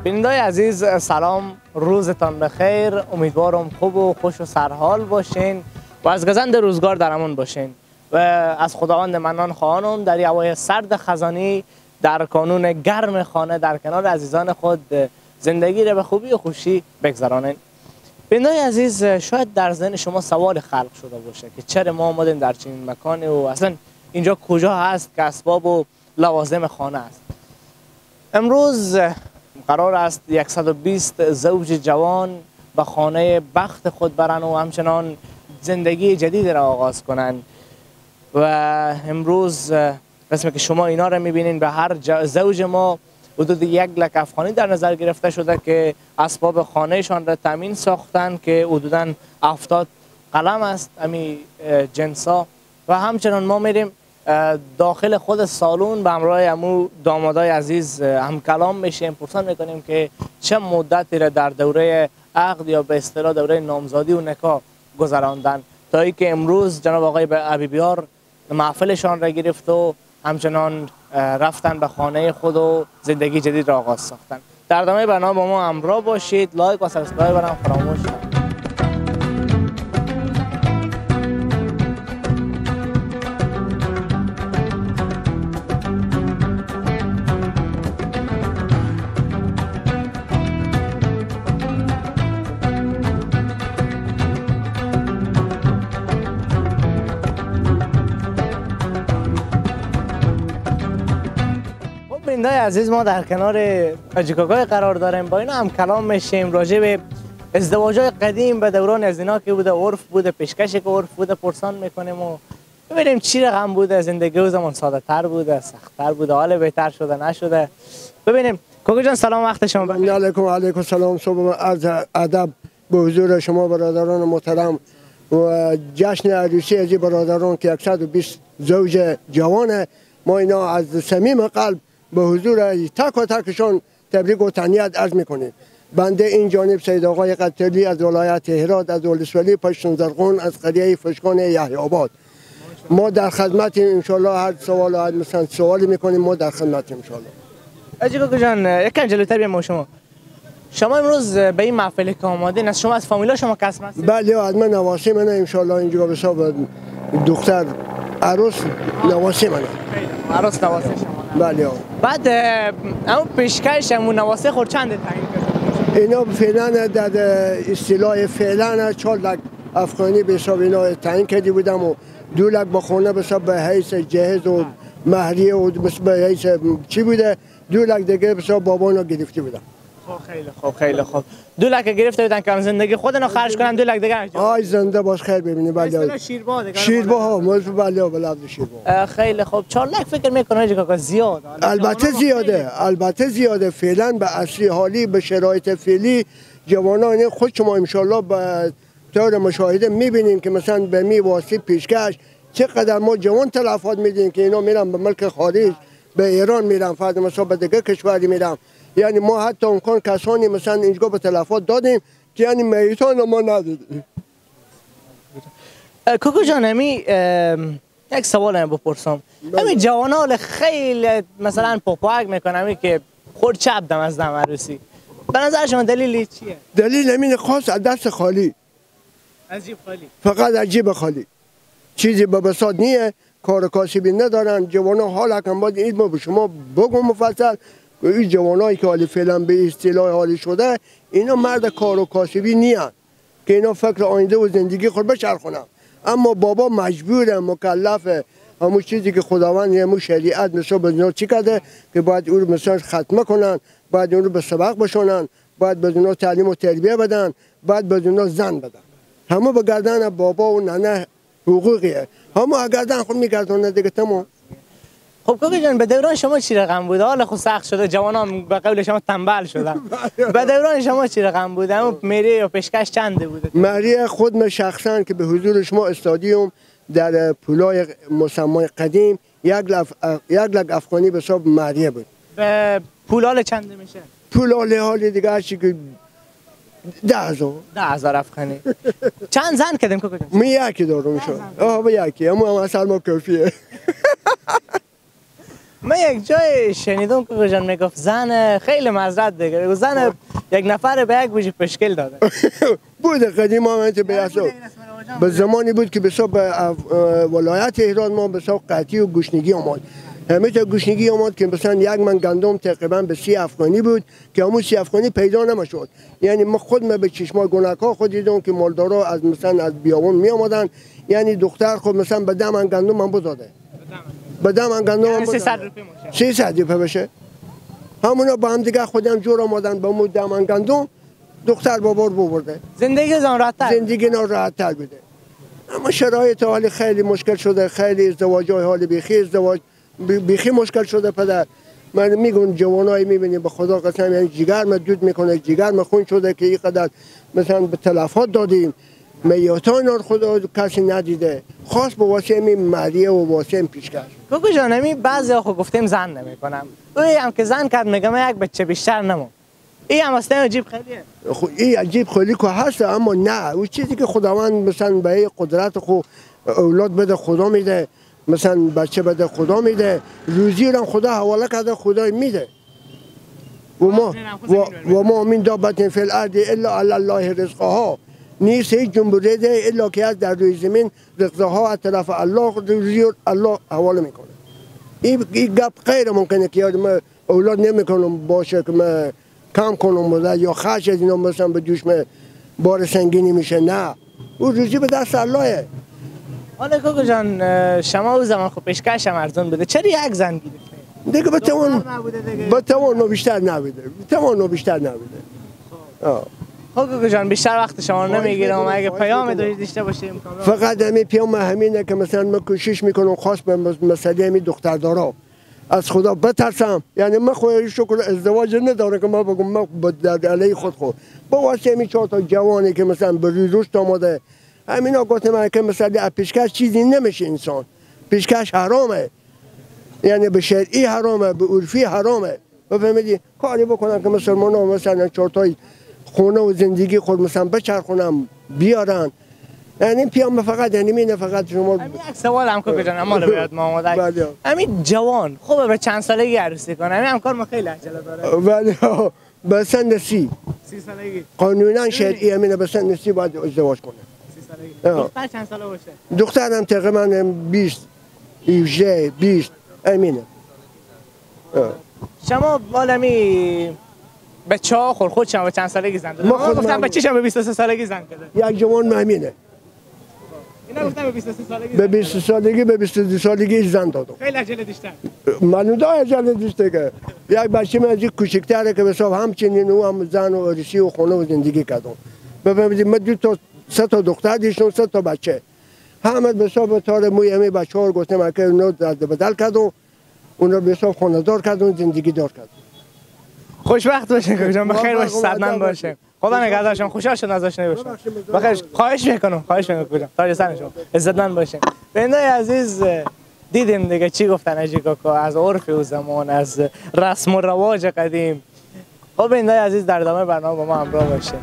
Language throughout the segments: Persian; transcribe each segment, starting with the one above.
بیننده‌های عزیز سلام، روزتان بخیر. امیدوارم خوب و خوش و سرحال باشین و از گزند روزگار در امان باشین و از خداوند منان خواهانم در هوای سرد خزانی در کانون گرم خانه در کنار عزیزان خود زندگی را به خوبی و خوشی بگذرانین. بیننده‌های عزیز، شاید در ذهن شما سوال خلق شده باشه که چرا ما آمدیم در چنین مکانی و اصلا اینجا کجا هست که اسباب و لوازم خانه است. امروز قرار است 120 زوج جوان به خانه بخت خود برن و همچنان زندگی جدید را آغاز کنند و امروز قسمی که شما اینا را میبینین به هر زوج ما حدود 1 لک افغانی در نظر گرفته شده که اسباب خانهشان را تامین ساختن که حدوداً 70 قلم است امی جنسا. و همچنان ما میریم داخل خود سالن به همراه امو دامادای عزیز هم کلام میشیم، پرسان میکنیم که چه مدتی را در دوره عقد یا به اصطلاح دوره نامزادی و نکاح گذراندن تا اینکه امروز جناب آقای حبیبیار محفلشان را گرفت و همچنان رفتن به خانه خود و زندگی جدید را آغاز ساختن. در ادامه برنامه با ما همراه باشید، like و subscribe برام فراموش نکنید. بیننده‌های عزیز، ما در کنار حاجی کاکای قرار داریم، با اینا هم کلام میشیم راجع به ازدواج‌های قدیم، به دوران از اینا که بوده، عرف بوده، پیشکش که عرف بوده پرسان میکنیم و ببینیم چی رقم بوده، زندگی او زمان ساده تر بوده، سخت‌تر بوده، حال بهتر شده نشده. ببینیم. کاکا جان سلام، وقت شما بخیر. علیکم و علیکم سلام، صبح عرض ادب به حضور شما برادران محترم و جشن عروسی از برادران که 120 زوج جوان ما اینا از صمیم قلب به حضور تک و تکشان تبریک و تهنیت عرض میکنیم. بنده این جانب سید آقای قتلی از ولایت هرات، از ولسوالی پشتون زرقون، از قریه فشکان یحیی آباد. ما در خدمتیم ان شاء الله. هر سوال هر مثلا سوالی میکنیم ما در خدمتیم ان شاء الله. حاجی کاکا جان یکم جلوتر بیام. شما امروز به این محفل که آمادین، از شما از فامیلا شما کس هستید؟ بله، از من نواسی منه ان شاء الله. اینجا به حساب دختر عروس نواسی منه. عروس نواسی شما. بله. بعد اون پیشکش همون نواسه خود چند تعیین کرده؟ اینا فعلا در اصطلاح فعلا 4 لک افغانی به حساب اینا تعیین کرده بودم و 2 لک با خونه به حساب به حیث جهیز و مهریه و به حیث چی بوده، 2 لک دیگه به حساب بابانا گرفته بودم. خیلی خوب، خیلی خوب. 2 لک گرفته بودن که زندگی خودنا خرج کنن، 2 لک دیگه. آی زنده باش، خیر ببینی. بله شیربا دیگه. شیربا ها، بله بله شیربا. خیلی خوب. 4 لک فکر میکنه حاجی کاکا زیاد؟ البته زیاده، البته زیاده. فعلا به اصلی حالی به شرایط فعلی جوانان خود شما ان شاء الله به طور مشاهده میبینیم که مثلا به می واسطه پیشکش چقدر ما جوان تلفات میدیم که اینا میرن به ملک خارج، به ایران میرن، فرض مثلا به دیگه کشوری میرن. یعنی ما حتی امکان کسانی مثلا اینجا به تلفات دادیم که یعنی میتان ما ندادیم. کوکو جان، امی یک سوال هم بپرسم. امی جوانان خیلی مثلا پاپاک میکنن، امی که خود چپ دم از دم عروسی، به نظر شما دلیل چیه؟ دلیل امین خاص از دست خالی، عجیب خالی، فقط عجیب خالی، چیزی به بساط نیه، کار کاسبی ندارن جوانان. حالا کم باید این ما به شما بگم مفصل، این جوانایی که حالی فعلا به اصطلاح حالی شده، اینا مرد کار و کاسبی نیان که اینا فکر آینده و زندگی خود بچرخونن. اما بابا مجبوره، مکلفه، همون چیزی که خداوند همون شریعت مثلا به اینا چی کرده که باید او رو مثلا ختمه کنن، باید اون رو به سبق بشونن، باید به اونا تعلیم و تربیه بدن، باید به اونا زن بدن. همون به گردن بابا و ننه حقوقیه، همون گردن خود میگردونه دیگه، تمام. خب کاکا جان، به دوران شما چی رقم بوده؟ حالا خود سخت شده، جوانان به قول شما تنبل شدن. به دوران شما چی رقم بوده؟ اون مهریه یا پیشکش چنده بوده؟ مهریه خود من شخصا که به حضور شما استادیوم در پولای مسمای قدیم 1 لک افغانی به حساب مهریه بود. به پولال چنده میشه؟ پولال حال دیگه هرچی که 10,000. 10,000 افغانی. چند زن کردیم کاکا جان؟ من یکی دارم شو. آه یکی، همون هم اصلا ما کافیه. من یک جای شنیدم که جان میگفت زن خیلی معذرت دیگه، زن یک نفر به یک بوجی پشکل داده. بود قدیم هم به به زمانی بود که به حساب ولایت هرات ما به حساب قحطی و گشنگی آمد. همه تا گشنگی آمد که مثلا یک من گندم تقریبا به 30 افغانی بود که همون 30 افغانی پیدا نمیشد. یعنی ما خود ما به چشمای گناهکار خود دیدم که مالدارا از مثلا از بیابان می آمدن، یعنی دختر خود مثلا به 10 من گندم هم بداده، به 10 من گندم هم 300 روپیه میشه، 300 روپیه بشه. همونا با هم دیگه خودم جور آمدن با مو 10 من گندم دختر بابار ببرده. زندگی زن راحت، زندگی راحت تر بوده. اما شرایط حال خیلی مشکل شده، خیلی ازدواج‌های حال بیخی ازدواج بیخی مشکل شده پدر. من میگم جوانایی میبینیم به خدا قسم، یعنی جگر ما دود میکنه، جگر ما خون شده که اینقدر مثلا به تلفات دادیم، میاتان رو خدا کسی ندیده، خاص به واسه می مریه و واسه پیشکش. کوکو جان همی بعضی خو گفتیم زن نمیکنم، اوی هم که زن کرد میگم یک بچه بیشتر نمو. این هم اصلا عجیب خیلیه. خب این عجیب خیلی که هست، اما نه اون چیزی که خداوند مثلا به قدرت خو اولاد بده خدا میده، مثلا بچه بده خدا میده، روزی رو خدا حواله کرده خدا میده. و ما من دابت فی الارض الا علی الله رزقها، نیست هیچ جنبوره ده الا که از در روی زمین رزقها از طرف الله روزی الله حواله میکنه. این گپ غیر ممکنه که ما اولاد نمیکنم باشه که ما کم کنم یا خرج از اینا مثلا به دوش بار سنگینی میشه، نه او روزی به دست اللهه. حالا کوکو جان شما او زمان خب پیشکش هم ارزان بوده، چرا یک زن گرفته؟ دیگه به توان بیشتر نبوده، به توان بیشتر نبوده. خب کوکو جان بیشتر وقت شما رو نمیگیرم، اگه پیام داشته باشیم. فقط همین پیام همینه که مثلا من کوشش میکنم خاص به مسئله همین دختردارا از خدا بترسم، یعنی من خواهی شکر ازدواج نداره که من بگم من در علیه خود خود با واسه همین 4 تا جوانی که مثلا به روی رشد آماده، همینا گفتم که مثلا پیشکش چیزی نمیشه، انسان پیشکش حرامه، یعنی به شرعی حرامه، به عرفی حرامه. بفهمیدی کاری بکنم که مسلمان ها مثلا 4 تای خونه و زندگی خود مثلا بچرخونم بیارن. یعنی پیام فقط یعنی اینه فقط شما. همین یک سوال هم که جان اما بیاد ما آماده. همین جوان خوبه به چند سالگی عروسی کنه؟ همین همکار ما خیلی عجله داره. ولی به سن 30 سالگی قانونا شرعی همینه، به سن 30 باید ازدواج کنه. 30 سالگی. دختر چند ساله باشه؟ دخترم تقریبا 20 18 20 امینه. شما بالمی بچه ها خور خود شما به چند سالگی زن داده؟ ما گفتم بچه‌شم به 23 سالگی زن کرده. یک جوان مامینه. اینا گفتم به 23 سالگی. به 20 سالگی به 22 سالگی زن دادم. خیلی عجله داشتن. منو دا عجله داشته که یک بچه من از کوچکتره که به حساب همچنین او هم زن و عروسی و خونه و زندگی کردم. بفهمیدید من 2 تا 3 تا دختر داشتم، 3 تا بچه. همه به حساب تار موی همه بچه‌ها رو گفتم که اونا رد بدل کردم، اونا به حساب خانه دار کردم، زندگی دار کردم. خوشبخت باشین کوکو جان، بخیر باشین، صدمند باشین. خدا نگهدار شما، خوشحال شدم از آشنایی با شما. بخیر، خواهش میکنم، خواهش میکنم کوکو جان. تاج سر شما، عزتمند باشین. بنده عزیز دیدیم دیگه چی گفتن حاجی کاکا از عرف او زمان، از رسم و رواج قدیم. خب بنده عزیز در ادامه برنامه با ما همراه باشین.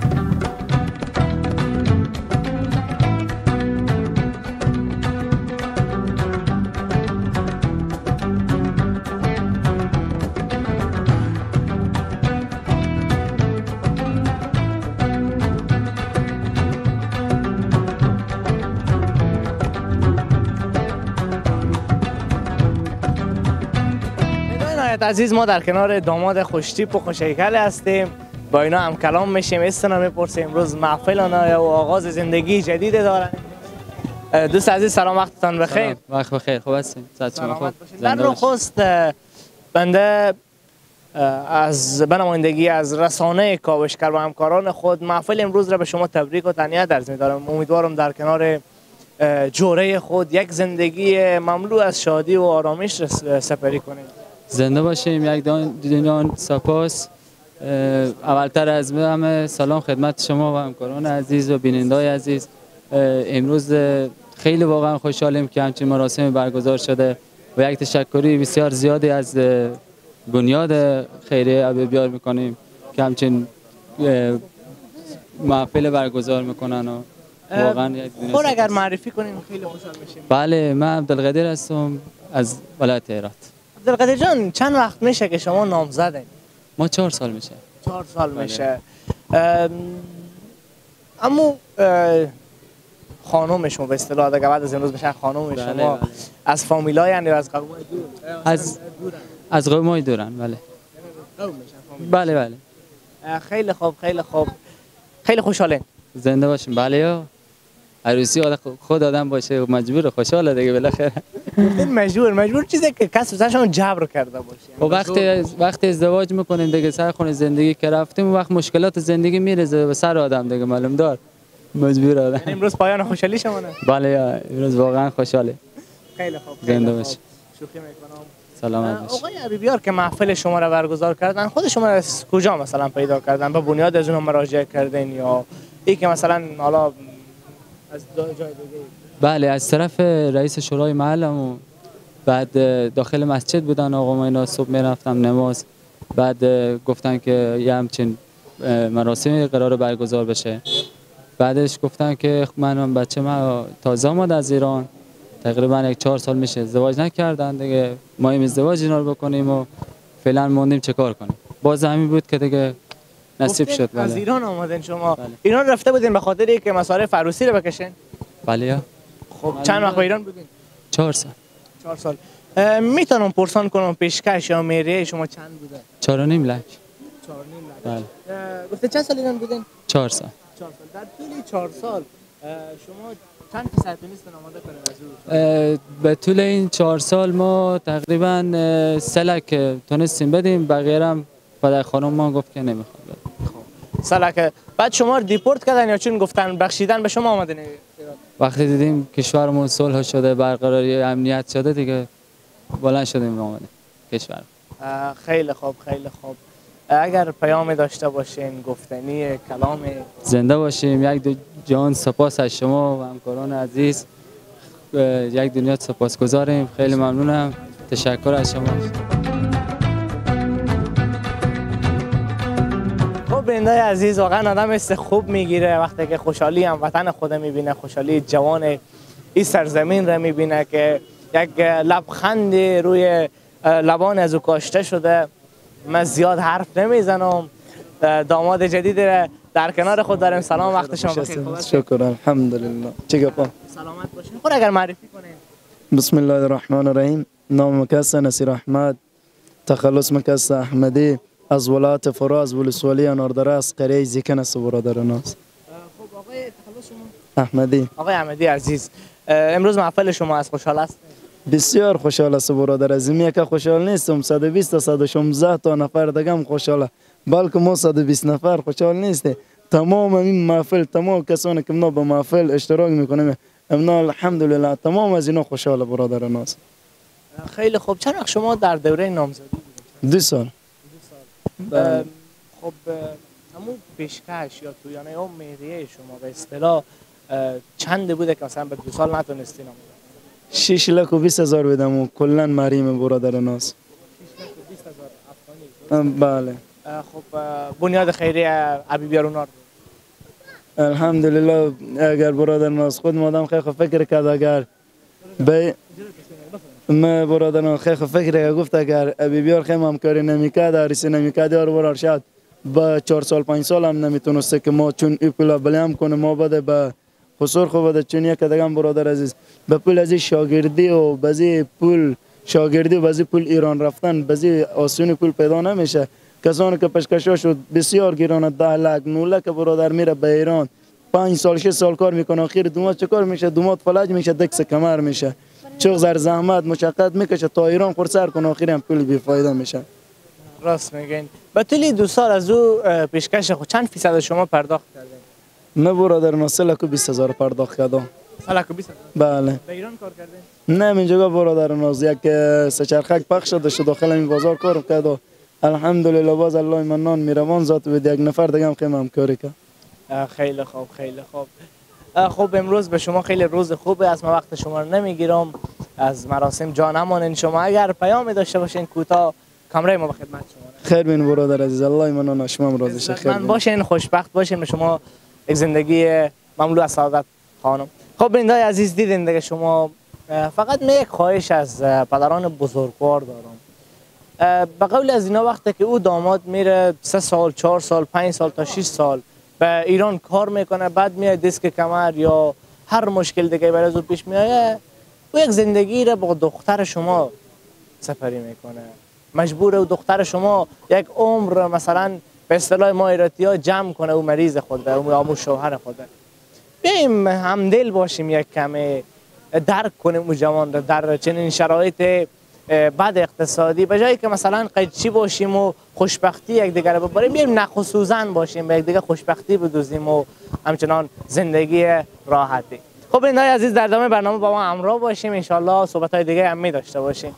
عزیز ما در کنار داماد خوشتیپ و خوشهیکل هستیم، با اینا هم کلام میشیم، اسمنا میپرسیم، امروز محفل آنها و آغاز زندگی جدید دارن. دوست عزیز سلام، وقتتان بخیر. وقت بخیر، خوب هستین؟ سلامت باشین. در نخست بنده از بنمایندگی از رسانه کاوشگر و همکاران خود محفل امروز را به شما تبریک و تهنیت عرض می‌دارم. امیدوارم در کنار جوره خود یک زندگی مملو از شادی و آرامش را سپری کنید. زنده باشیم. یک دنیا سپاس. اولتر از همه سلام خدمت شما و همکاران عزیز و بینندای عزیز. امروز خیلی واقعا خوشحالیم که همچین مراسم برگزار شده و یک تشکری بسیار زیادی از بنیاد خیریه ابی بیار میکنیم که همچین محفل برگزار میکنن و واقعا یک دنیا. خود اگر معرفی کنیم خیلی خوشحال میشیم. بله، من عبدالقادر هستم از ولایت هرات. عبدالقادر جان، چند وقت میشه که شما نامزدین؟ ما 4 سال میشه. 4 سال میشه. اما خانم شما به اصطلاح دیگه بعد از امروز میشن خانم شما. بله. از فامیلای یعنی از قومای دور؟ از قومای دورن. بله. بله بله. خیلی خوب خیلی خوب، خیلی خوشحالین. زنده باشیم. بله یا عروسی خود آدم باشه مجبور خوشحاله دیگه بالاخره. مجبور چیزی که کس واسه جبر کرده باشه. و وقتی ازدواج میکنیم دیگه سر خونه زندگی که رفتیم وقت مشکلات زندگی میرزه به سر آدم دیگه، معلوم دار مجبور آدم. امروز پایان خوشحالی شما نه؟ بله یا امروز واقعا خوشحاله. خیلی خوب، زنده باشی. شوخی میکنم. سلامت باشی. آقای حبیبیار که محفل شما را برگزار کردن، خود شما از کجا مثلا پیدا کردن؟ به بنیاد از اونها مراجعه کردین یا ای که مثلا حالا از جای دیگه؟ بله، از طرف رئیس شورای محلم و بعد داخل مسجد بودن آقا، ما اینا صبح میرفتم نماز، بعد گفتن که یه همچین مراسمی قرار برگزار بشه. بعدش گفتن که من بچه من تازه آمد از ایران، تقریبا 4 سال میشه ازدواج نکردن دیگه، ما این ازدواج اینا رو بکنیم و فعلا موندیم چه کار کنیم. باز همین بود که دیگه نصیب شد. بله. از ایران آمدین شما؟ بله. ایران رفته بودین به خاطر اینکه مصارف عروسی رو بکشین؟ بله. یا خب چند وقت به ایران بودین؟ 4 سال. 4 سال. میتونم پرسان کنم پیشکش یا مهریه شما چند بوده؟ 4.5 لک. 4.5 لک. بله. گفته چند سال ایران بودین؟ 4 سال. 4 سال. در طول 4 سال شما چند پسر تونستن آماده کنین از به طول این 4 سال ما تقریبا 3 لک تونستیم بدیم، بقیه هم پدر خانم ما گفت که نمیخواد بده. خب 3 لک. بعد شما رو دیپورت کردن یا چون گفتن بخشیدن به شما آمدن؟ وقتی دیدیم کشورمون صلح شده، برقراری امنیت شده دیگه بلند شدیم آمدیم کشور. خیلی خوب خیلی خوب. اگر پیام داشته باشین، گفتنی، کلام. زنده باشیم. یک دو جان سپاس از شما و همکاران عزیز، یک دنیا سپاسگزاریم. خیلی ممنونم، تشکر از شما. خب بیننده‌های عزیز، واقعا آدم حس خوب میگیره وقتی که خوشحالی هم وطن خود میبینه، خوشحالی جوان این سرزمین را میبینه که یک لبخند روی لبان از او کاشته شده. من زیاد حرف نمیزنم، داماد جدید را در کنار خود داریم. سلام، وقت شما بخیر. شکر، الحمدلله. چه گپا؟ سلامت باشین. خود اگر معرفی کنین. بسم الله الرحمن الرحیم. نام مکس نصیر احمد، تخلص مکس احمدی، از ولایت فراز، ولسوالی اناردره، از قریه زیکن است برادر ناز. خب آقای تخلص شما؟ احمدی. آقای احمدی عزیز، امروز محفل شما از خوشحال است؟ بسیار خوشحال است برادر عزیز. یک خوشحال نیستم، 120 تا 116 تا نفر دیگه هم خوشحاله، بلکه ما 120 نفر خوشحال نیستیم. تمام این محفل، تمام کسانی که ما به محفل اشتراک میکنیم، امنا الحمدلله تمام از اینا خوشحال برادر ناز. خیلی خوب. چند وقت شما در دوره نامزدی بودید؟ 2 سال. 2 سال. خب همون پیشکش یا تویانه یا مهریه شما به اصطلاح چند بوده که مثلا به 2 سال نتونستین آماده؟ 6,20,000 بدم و کلا مریم برادر ناز. 6,20,000 افغانی. بله. خب بنیاد خیریه حبیبیار اونار الحمدلله اگر برادر ناز خود مادم خیلی فکر کرد، اگر به ما برادر ناز خیلی فکر کرد، گفت اگر حبیبیار خیلی همکاری نمیکرد، عروسی نمیکرد، یار برار شد با 4 سال 5 سال هم نمیتونسته که ما چون این پول بله هم کنه ما بده به خسور خوب بده، چون یک دیگه هم برادر عزیز به پول از شاگردی و بعضی پول شاگردی و بعضی پول ایران رفتن بعضی آسون پول پیدا نمیشه. کسانی که پشکشا شد بسیار گرانه، 10 لک 9 لک برادر میره به ایران، 5 سال 6 سال کار میکنه، آخر دومات چه کار میشه؟ دومات فلج میشه، دکس کمر میشه، چه زر زحمت مشقت میکشه تا ایران خور سر کنه، آخر هم پول بی فایده میشه. راست میگین. به طول 2 سال از او پیشکش خود چند فیصد شما پرداخت کردین؟ نه برادر، 9,20,000 پرداخت کردم. 9,20,000؟ بله. به ایران کار کردین؟ نه، اینجا برادر ناز یک سه چرخک پخش شده داخل این بازار کار کرد. الحمدلله باز الله منان میروان ذات بود، یک نفر دیگه هم خیلی همکاری کرد. خیلی خوب خیلی خوب. خب امروز به شما خیلی روز خوبه، از ما وقت شما رو نمیگیرم، از مراسم جا نمانین. شما اگر پیامی داشته باشین کوتاه، کامرای ما به خدمت شما. خیر بین برادر عزیز، الله منان شما هم راضی شه. خیر من باشین، خوشبخت باشین، به شما یک زندگی مملو از سعادت خانم. خب بیننده‌های عزیز دیدین دیگه، شما فقط من یک خواهش از پدران بزرگوار دارم. به قول از اینا وقتی که او داماد میره 3 سال 4 سال 5 سال تا 6 سال به ایران کار میکنه، بعد میاد دیسک کمر یا هر مشکل دیگه برای او پیش میآید، او یک زندگی را با دختر شما سپری میکنه. مجبور او دختر شما یک عمر مثلا به اصطلاح ما ایراتی جمع کنه او مریض خود او یا شوهر خود. بیایم همدل باشیم، یک کمی درک کنیم او جوان را در چنین شرایط بد اقتصادی، به جایی که مثلا قیدچی باشیم و خوشبختی یک دیگر ببریم، بیایم نخ و سوزن باشیم، به یک دیگه خوشبختی بدوزیم و همچنان زندگی راحتی. خب بیننده‌های عزیز در ادامه برنامه با ما همراه باشیم، انشالله صحبت‌های دیگه هم می داشته باشیم.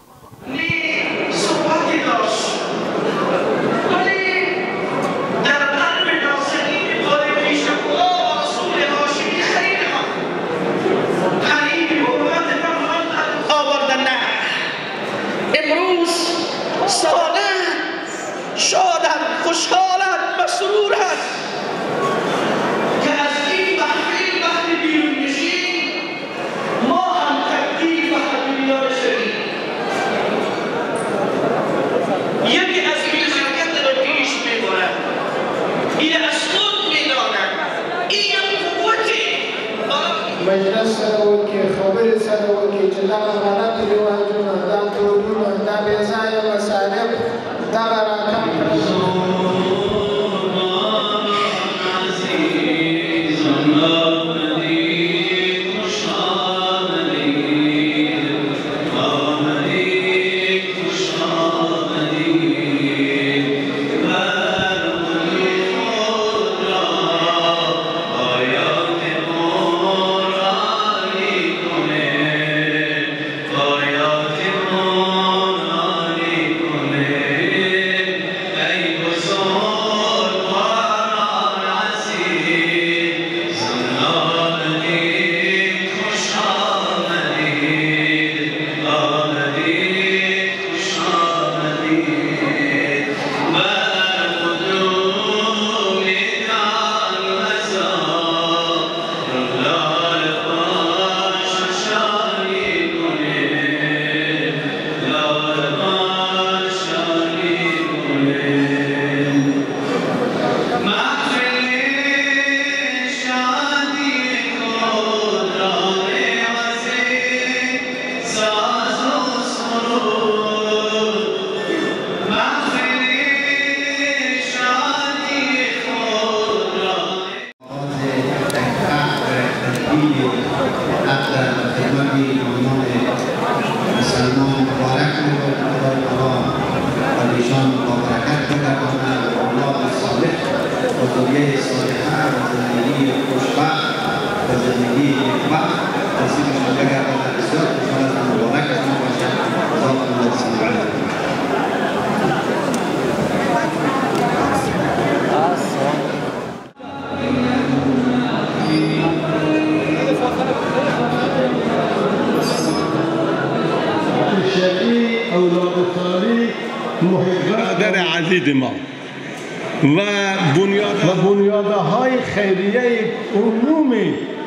ما و بنیادهای خیریه عموم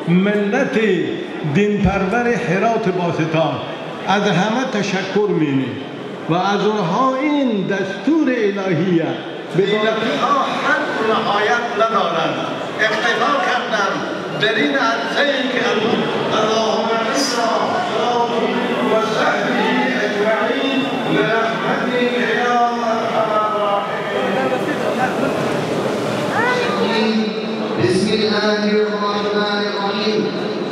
ملت دینپرور هرات باستان از همه تشکر مینیم و از اونها این دستور الهیه به ها حد و نهایت ندارند. اقتدا کردم در این عرصه ای که اللهم و صحبه اجمعین برحمتک یا ارحم الراحمین. بسم الله الرحمن الرحیم.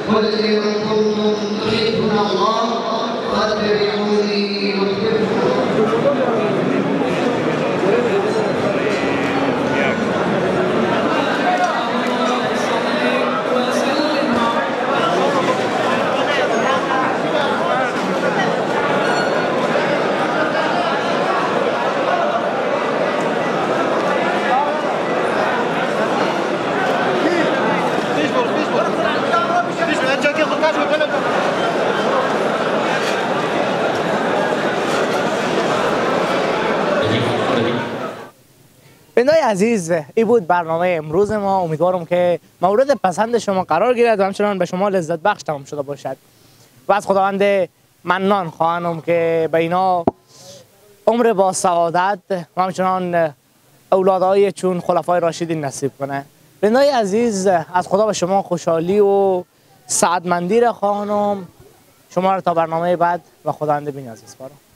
قل إن كنتم تحبون الله فاتبعوني يحببكم. بیننده‌های عزیز، این بود برنامه امروز ما. امیدوارم که مورد پسند شما قرار گیرد و همچنان به شما لذت بخش تمام شده باشد و از خداوند منان خواهانم که به اینا عمر با سعادت و همچنان اولادهای چون خلفای راشدین نصیب کنه. بیننده‌های عزیز، از خدا به شما خوشحالی و سعادتمندی را خواهانم. شما را تا برنامه بعد و خداوند بینیاز بسپارم.